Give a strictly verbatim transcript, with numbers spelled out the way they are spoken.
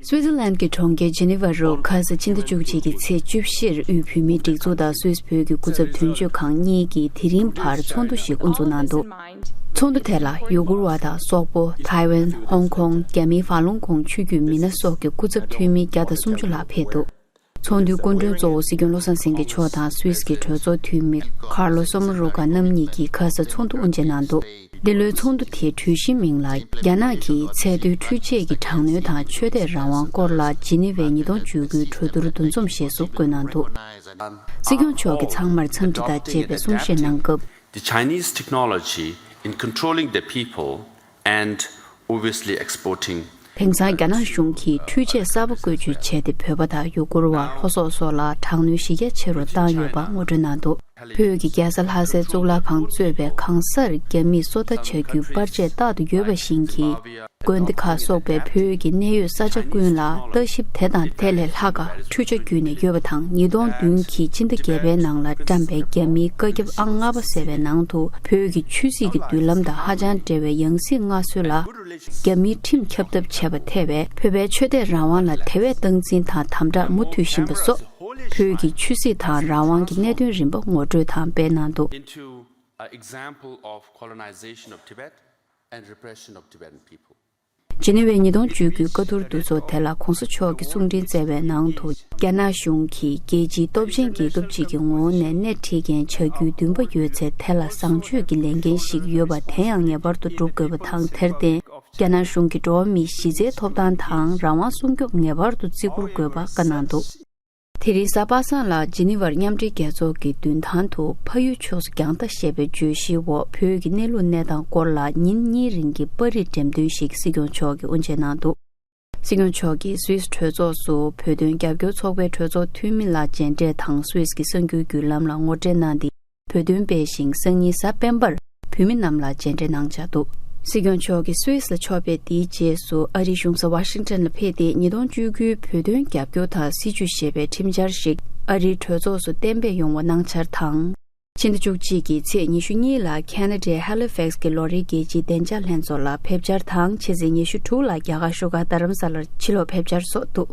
སུའི་ཙི་ལན་གྱི་གྲོང་ཁྱེར་ཇི་ནི་ཝར་རུ་ཁ་ས་ཕྱི་ཟླ་བཅུ་གཅིག་གི་ཚེས་བཅུ་བཞིར་དབུས་བོད་མིའི་སྒྲིག་འཛུགས་དང་སུད་སི་བོད་ཀྱི་སྐུ་ཚབ་དོན་གཅོད་ཁང་གཉིས་ཀྱིས་དེ་རིང་བར་ཚོགས་འདུ་ཞིག་དབུ་འཛུགས་གནང་འདུག་ཚོགས་འདུ་དེ་ལ་ཡུ་གུར་བ་དང་སོག་པོ། ཐའེ་ཝན། ཧོང་ཀོང་། རྒྱ་མིའི་ཧྥ་ལུང་ཀོང་ཆོས་བརྒྱུད་མི་སྣ་སོགས་ཀྱི་སྐུ་ཚབ་འཐུས་མི་བརྒྱ་དང་སུམ་ཅུ་ལྷག་ཕེབས་འདུག་ཚོགས་འདུའི་སྐུ་མགྲོན་གཙོ་བོ་སྲིད་སྐྱོང་བློ་བཟང་སེང་གེ་མཆོག་དང་སུད་སི་གི་གྲོས་ཚོགས་འཐུས་མི་ཁར་ལོ་སོ་མ་རུ་ཀ་རྣམ་གཉིས་ཀྱིས་ཁ་ས་ཚོགས་འདུ་དབུ་འབྱེད་གནང་འདུག་འདི་ལོའི་ཚོགས་འདུ་དེའི་གྲོས་གཞིའི་མིང་ལ་རྒྱ་ནག་གིས་ཚད་མཐོའི་འཕྲུལ་ཆས་ཀྱི་དྲག་གནོན་དང་ཆོས་དད་རང་དབང་སྐོར་ལ་ཇི་ནི་ཝའི་ཉིས་སྟོང་བཅུ་དགུའི་གྲོས་བསྡུར་འདུ་འཛོམས་ཞེས་སུ་བཀོད་གནང་འདུག་སྲིད་སྐྱོང་མཆོག་གིས་ཚང་མར་འཚམས་འདྲི་དང་བཅས་པའི་གསུང་བཤད་གནང་སྐབས། The Chinese technology in controlling their people and obviously exporting དེང་སང་རྒྱ་ནག་གཞུང་གིས་འཕྲུལ་ཆས་གསར་པ་བཀོལ་སྤྱོད་བྱས་ཏེ་བོད་པ་དང་ཡུ་གུར་བ། ལྷོ་སོག་སོགས་ལ་དྲག་གནོན་གཞི་རྒྱ་ཆེ་རུ་བཏང་ཡོད་པ་ངོ་སྤྲོད་གནང་འདུག་བོད་ཀྱི་རྒྱལ་ས་ལྷ་སའི་གཙུག་ལག་ཁང་གཙོས་པའི་གང་སར་རྒྱ་མིས་སོ་ལྟ་བྱ་རྒྱུའི་པར་ཆས་རྟག་ཏུ་ཡོད་པ་བཞིན་གྱི། དགོན་སྡེ་ཁག་སོགས་པའི་བོད་ཀྱི་གནད་ཡོད་ས་ཆ་ཀུན་ལ་ལྟ་ཞིབ་དེ་དང་དེ་ལས་ལྷག་འཕྲུལ་ཆ་བརྒྱུད་ནས་ཡོད་པ་དང་། ཉིས་སྟོང་བདུན་གྱི་སྤྱི་ཟླ་བརྒྱད་པའི་ནང་ལ་བཀྲམ་པའི་རྒྱ་མིའི་བཀའ་ཁྱབ་ཨང་ལྔ་པ་ཟེར་བའི་ནང་དུ་བོད་ཀྱི་ཆོས་སྲིད་ཀྱི་མདུན་ལམ་དང་ཧ་ཅང་འབྲེལ་བའི་ཡང་སྲིད་སྔ་སྲོལ་ལ། རྒྱ་མིའི་ཁྲིམས་ཁྱབ་ཐབས་བྱས་པ་ཐེ་བས་བོད་པའི་ཆོས་དད་རང་དབང་ལ་དེ་བས་སྟངས་འཛིན་དང་དམ་དྲག་མུ་མཐུད་བཞིན་པ་སོགས། བོད་ཀྱི་ཆོས་སྲིད་དང་རང་དབང་གི་གནད་དོན་རིམ་པ་ངོ་སྤྲོད་དང་སྤེལ་གནང་འདུག Into an example of colonization of Tibet and repression of Tibetan people. ཇི་ནི་ཝའི་ཉིས་སྟོང་བཅུ་དགུའི་བཀའ་བསྡུར་འདུ་ཚོགས་དེ་ལ་གོང་ས་མཆོག་གིས་གསུང་འཕྲིན་བསྩལ་བའི་ནང་དུ། རྒྱ་ནག་གཞུང་གིས་རྒྱལ་སྤྱིའི་སྟོབས་ཆེན་རྒྱལ་ཁབ་ཅིག་གི་ངོ་བོ་ནས་སྣེ་ཁྲིད་མཁན་བྱ་རྒྱུའི་འདུན་པ་ཡོད་ཚེ། དེ་ལ་བཟང་སྤྱོད་ཀྱི་ལས་འགན་ཞིག་ཡོད་པ། དེ་ཡང་ངེས་པར་དུ་བསྒྲུབ་དགོས་པ་དང་། དེར་བརྟེན། རྒྱ་ནག་གཞུང་གིས་འགྲོ་བ་མིའི་གཞི་རྩའི་ཐོབ་ཐང་དང་རང་དབང་སྲུང་སྐྱོབ་ངེས་པར་དུ་བརྩི་བཀུར་དགོས་པ་བཀའ་གནང་འདུག་དེ་རིང་གཟའ་པ་སངས་ལ་ཇི་ནི་ཝར་མཉམ་འབྲེལ་རྒྱལ་ཚོགས་ཀྱི་མདུན་ཐང་དུ་ཕ་ཡུལ་ཕྱོགས་སུ་རྒྱང་ལྟ་ཞེས་པའི་བརྗོད་གཞིའི་འོག་བོད་ཀྱི་གནས་ལུགས་གནས་སྟངས་སྐོར་ལ་ཉིན་གཉིས་རིང་གི་པར་རིས་འགྲེམས་སྟོན་ཞིག་སྲིད་སྐྱོང་མཆོག་གིས་དབུ་འབྱེད་གནང་འདུག་སྲིད་སྐྱོང་མཆོག་གིས་སུད་སི་གྲོས་ཚོགས་སུ་བོད་དོན་རྒྱབ་སྐྱོར་ཚོགས་པའི་གྲོས་ཚོགས་འཐུས་མི་ལ་མཇལ་འཕྲད་དང་། སུད་སི་གི་གསར་འགྱུར་བརྒྱུད་ལམ་ལ་ངོ་སྤྲོད་གནང་སྟེ། བོད་དོན་སྤེལ་ཞིང་། སང་ཉིན་གཟའ་སྤེན་པར་བོད་མི་རྣམས་ལ་མཇལ་འཕྲད་གནང་འཆར་འདུག་སྲིད་སྐྱོང་མཆོག་གིས་སུད་སི་ལ་ཕྱོགས་པའི་དེའི་རྗེས་སུ། ཨ་རིའི་གཞུང་ས་ཝ་ཤིང་ཊོན་ལ་ཕེབས་ཏེ། ཉིས་སྟོང་བཅུ་དགུའི་བོད་དོན་རྒྱབ་སྐྱོར་དང་སྲིད་བྱུས་ཞེས་པའི་ཁྲིམས་འཆར་ཞིག་ཨ་རིའི་གྲོས་ཚོགས་སུ་གཏན་འབེབས་ཡོང་བ་གནང་འཆར་དང་། ཕྱི་ཟླ་བཅུ་གཅིག་གི་ཚེས་ཉི་ཤུ་གཉིས་ལ་ཁེ་ན་ཌའི་ཧེ་ལི་ཕེག་སི་གི་ལོ་རེའི་རྒྱལ་སྤྱིའི་བདེ་འཇགས་ལྷན་ཚོགས་ལ་ཕེབས་འཆར་དང་། ཕྱི་ཚེས་ཉི་ཤུ་དྲུག་ལ་རྒྱ་གར་བཞུགས་སྒར་རྡ་རམ་ས་ལར་ཕྱིར་ལོག་ཕེབས་འཆར་སོགས་འདུག